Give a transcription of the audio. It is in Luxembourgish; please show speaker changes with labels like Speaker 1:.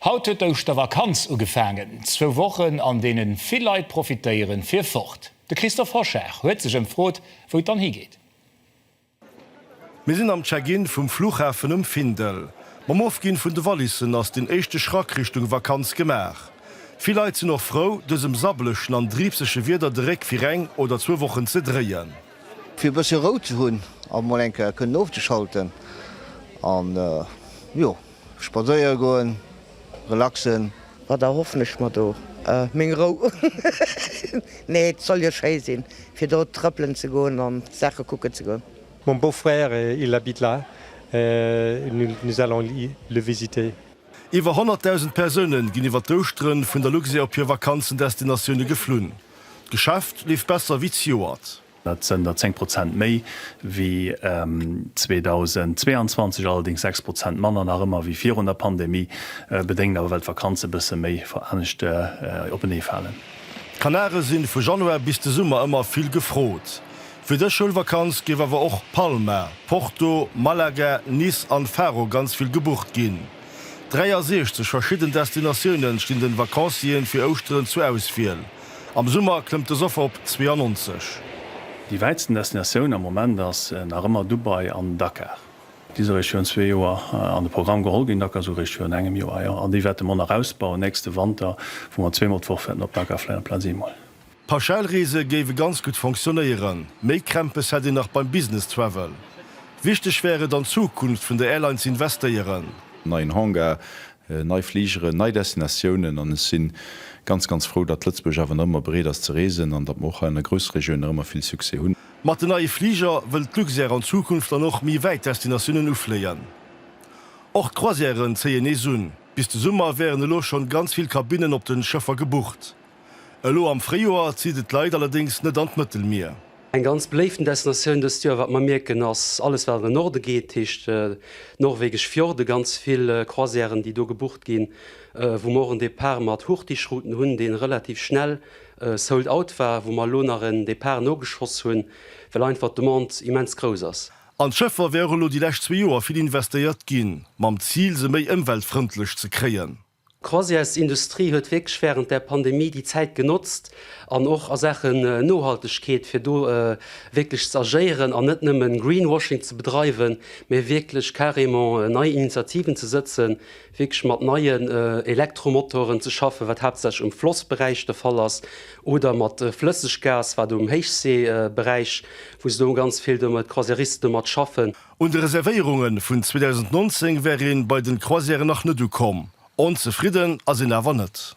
Speaker 1: Haut huet d'Ouschtervakanz ugefaangen. Zwou Wochen, an deene vill Leit profitéieren, fir fort. De Christophe Hochard huet sech ëmfrot, wou et dann higeet.
Speaker 2: Mir sinn am Check-in vum Flughafen um Findel. Mam Ofginn vun de Wallissen ass den éischte Schrack Richtung Vakanz gemaach. Vill Leit sinn och frou, dësem sabbelegen an driibsege Wieder de Réck fir eng oder zwou Wochen ze dréien.
Speaker 3: Fir e bësse Rou ze hunn a mol eng Kéier kënnen ofzeschalten an jo spadséiere goen, relaxen.
Speaker 4: Wat erhoffen ech mer do? Meng Rou. Nee, et soll jo schéi sinn, fir do trëppelen ze goen an Saache kucken ze goen.
Speaker 5: Mon beau-frère il habite là, nous allons le visiter.
Speaker 2: Iwwer 100.000 Persoune ginn iwwer d'Ouschteren vun der Luxair op hir Vakanzendestinatioune geflunn. D'Geschäft leeft besser wéi zejoert.
Speaker 6: Dat sënn der 10 Prozent méi wéi 2022, allerdéngs 6 Prozent manner nach ëmmer wéi virun der Pandemie, bedéngt awer well d'Vakanze bësse méi anescht openee falen.
Speaker 2: D'Kanare sinn vu Januar bis de Summer ëmmer vill gefrot. Fir dës Schoulvakanz géif awer och Palma, Porto, Malaga, Nice an Faro ganz vill gebucht ginn. 63 verschidden Destinatiounen stinn den Vacancieren fir Ouschteren zur Auswiel. Am Summer klëmmt dës Offer op 92.
Speaker 6: Déi wäitsten Destinatioun am Moment ass nach ëmmer Dubai an Dakar. Déi si eréischt virun zwee Joer an de Programm geholl ginn, Dakar esou eréischt virun engem Joer, jo. An déi wäerte mer och nach ausbauen nächste Wanter, wou mer zweemol d'Woch wäerten op Dakar fléien amplaz eemol.
Speaker 2: D'Pauschalreese géiwe ganz gutt fonctionnéieren, méi Krämpes hätt een nach beim Business Travel. Wichteg wär et, an d'Zukunft vun der Airline ze investéieren.
Speaker 7: Neien Hangar, nei Fligeren, nei Destinatiounen an ech si ganz, ganz frou, datt Lëtzebuerg awer nach ëmmer bereet ass ze reesen an datt mer och hei an der Groussregioun nach ëmmer vill Succès hunn.
Speaker 2: Mat den neie Fliger wëll d'Luxair an Zukunft dann och méi wäit Destinatiounen ufléien. Och d'Croisièren zéien nees un. Bis de Summer wären elo schonn ganz vill Kabinnen op den Schëffer gebucht. Elo am Fréijoer zitt et d'Leit allerdéngs net an d'Mëttelmier.
Speaker 8: Eng ganz beléiften Destinatioun dëst Joer, wat mer mierken, ass alles wat an den Norde geet, heescht norwegesch Fjorde, ganz vill Croisièren déi do gebucht ginn, wou mer och en Depart mat Hurtigruten hunn, dee relativ schnell sold out war, wou mer elo nach en Depart nogeschoss hunn, well einfach d'Demande immens grouss ass.
Speaker 2: An d'Schëffer wär och elo déi lescht zwee Joer vill investéiert ginn, mam Zil se méi ëmweltfrëndlech ze kréien.
Speaker 8: D'Croisièresindustrie huet wierklech wärend der Pandemie déi Zäit genotzt an och a Saachen Nohaltegkeet, fir do wierklech ze agéieren an net nëmmen Greenwashing ze bedreiwen, mä wierklech carrément nei Initiativen ze sëtzen, wierklech mat neien Elektromotoren ze schaffen, wat haaptsächlech um Flossberäich de Fall ass, oder mat Flësseggas, wat um Héichseeberäich, wou se do ganz vill domat, d'Croisièristen domat schaffen.
Speaker 2: Un de Reservéierunge vun 2019 wär een bei den Croisièren nach net ukomm. Onzefridden ass een awer net.